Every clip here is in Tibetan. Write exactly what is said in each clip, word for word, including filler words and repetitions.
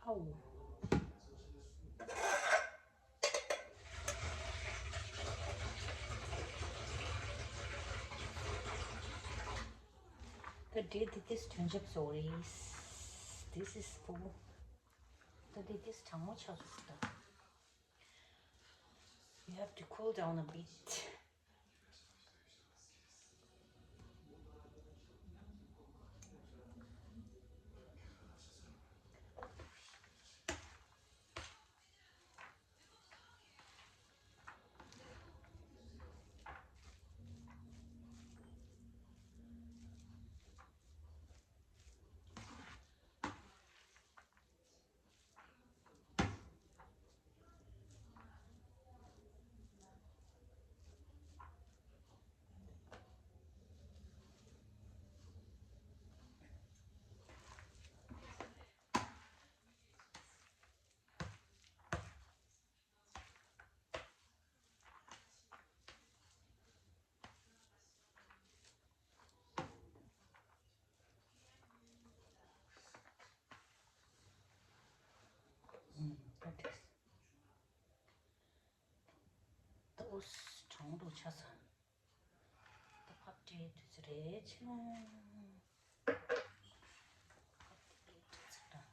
Ow. The day that this change up stories. This is for the day this time much of the you have to cool down a bit. ཏོག་གྲང་མོ་ཆགས་སོང་། ད་ཕབ་སྟེ་དུས་ཚོད་རེད་ཆེ། ཕབ་སྟེ་དུས་ཚོད་དང་།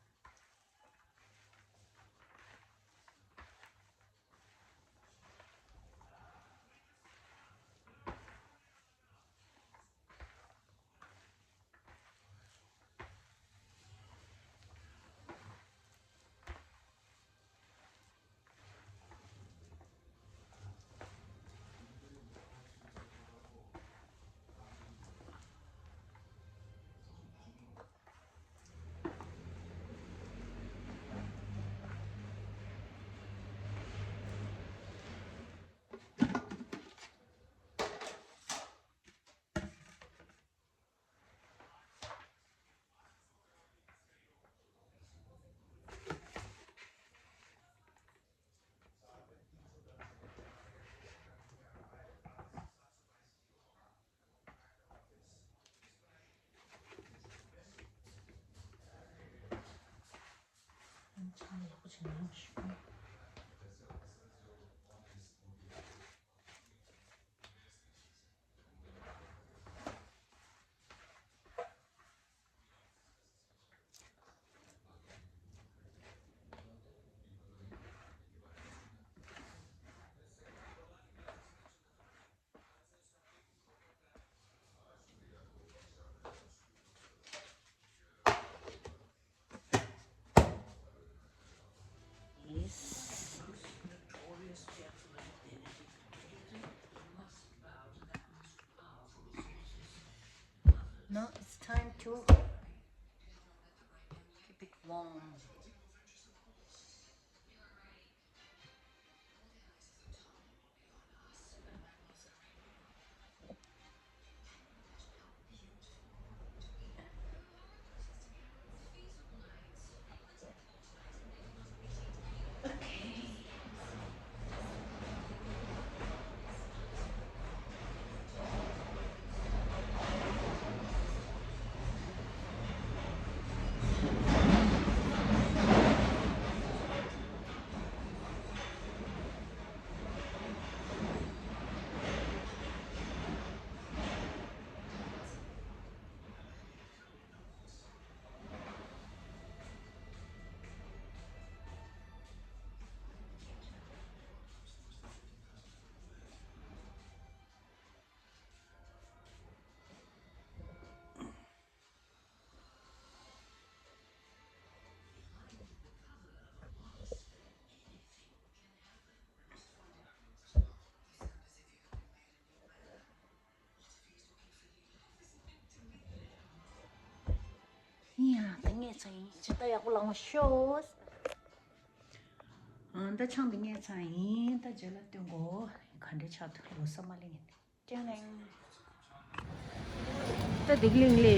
Yes. Now it's time to keep it warm. ཡ། ད་ངས་ཚ་ཡིན་ཇི་ལྟ་ཡག་པོ་ལངས་ཤོག་ཨ། ད་ཆང་འདི་ངས་ཚ་ཡིན། ད་རྗེས་ལ་སྟོན་གོ་ག་འདྲའི་ཆགས་འདུག་ལོ་གསར་མ་ལེན་ཡིན། ཅང་ནེང་། ད་སྡིག་ལིང་ལི་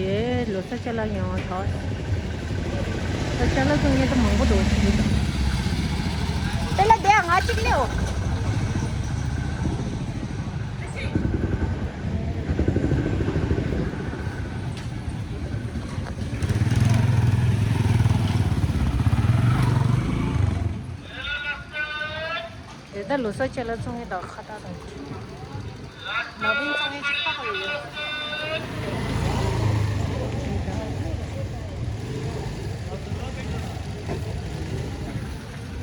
ལོ་གསར་ཅ་ལག་ཡོང་བ་ཐོག་ད་ཅ་ལག་ཚོ་ངས་ད་མང་པོ་འགྲོ་བ་ཞིག་ཡོད། དེ་ལ་དེ་ང་གཅིག་ལེའོ། ལོ་གསར་ཅ་ལག་བཙོང་མཁན་དང་ཁ་བཏགས་དང་། ལ་ཕུག་བཙོང་མཁན་ཅིག་ཁ་ཁ་ཡོད།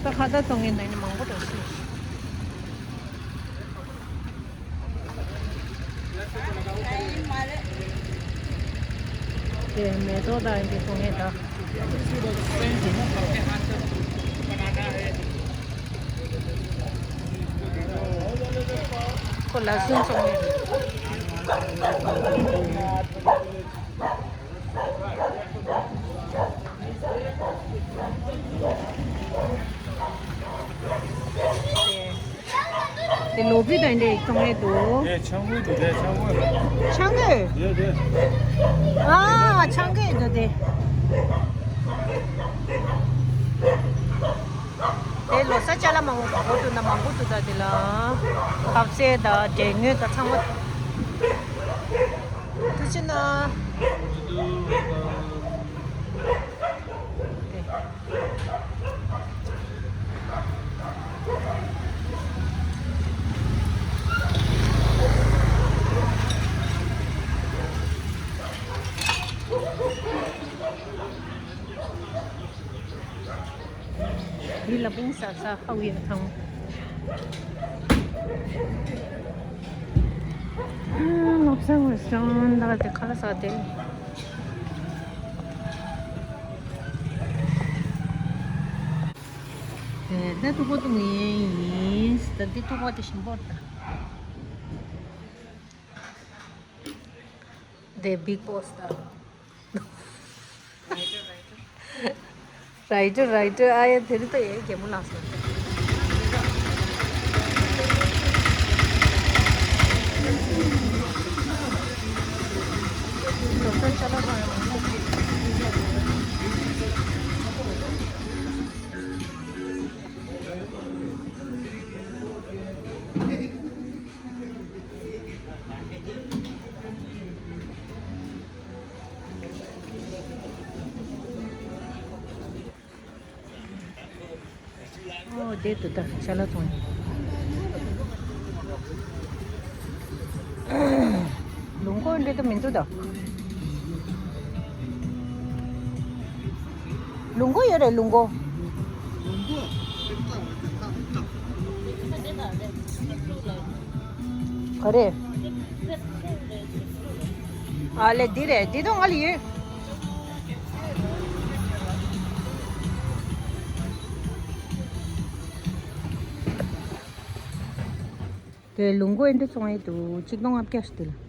ད་ཁ་བཏགས་བཙོང་མཁན་དང་ནི་མང་པོ་འདུག་ཤི། དེ་མེ་ཏོག་དང་འདི་བཙོང་མཁན་དང་། ཁོ་ལ་སུན་བཙོང་མཁན་རེད། དེ་ལོ་བི་དང་འདྲ་བཙོང་ཡས་འདུག་དེ་ཆང་གོས་འདུག་དེ་ཆང་གོས། ཆང་གོས། དེ་དེ། ཨ། ཆང་གོས་འདུག་དེ། དེ་ལོ་གསར་ཅ་ལག་མང་པོ་འདུག་ན་མང་པོ་འདུག་ད་དེ་ལ་ཁ་ཟས་དང་འབྲས་དངོས་དང་ཚང་མ། ཐུགས་རྗེ་གནང་། འདི་ལ་པིང་ཟ་ས་ཧ་ཝི་ཡ་ཐང་། ལོབ་སི་ཊར་རེ་སི་ཊོ་རན་ཊི་ད་ག་དེ་ཁ་ལག་ཟ་དེ། དེ་ད་ཐུག་པ་འཐུང་ཡས་ཡིན། ད་འདི་ཐུག་པ་དེ་ཞིམ་པོ་ད། དེ་བིག་བོ་སི་ད། རའི་ཊར་རའི་ཊར། ཨ་ཡ་དེ་རི་ཏོ་ཡའི་རྒྱལ་མོ་ལགས་སོ། ལོ་ཙཱ་ཅ་ལག་ཁང་ཡང་མང་པོ། ཨོ་དེ་དུ་ད་ཅ་ལག་བཙོང་ཡོད། ལུག་མགོ་འདྲ་ད་མི་འདུག་ད། ལུག་མགོ་ཡོད་རེད་ལུག་མགོ། ག་རེ། ཨ་ལེ་འདི་རེད་འདི་དང་ང་ལ་ཡོད། དེ་ལུག་མགོ་ཨེ་འདྲ་བཙོང་ཡས་འདུག་གཅིག་སྟོང་ལྔ་བརྒྱ་ཞིག་དེ་ལ།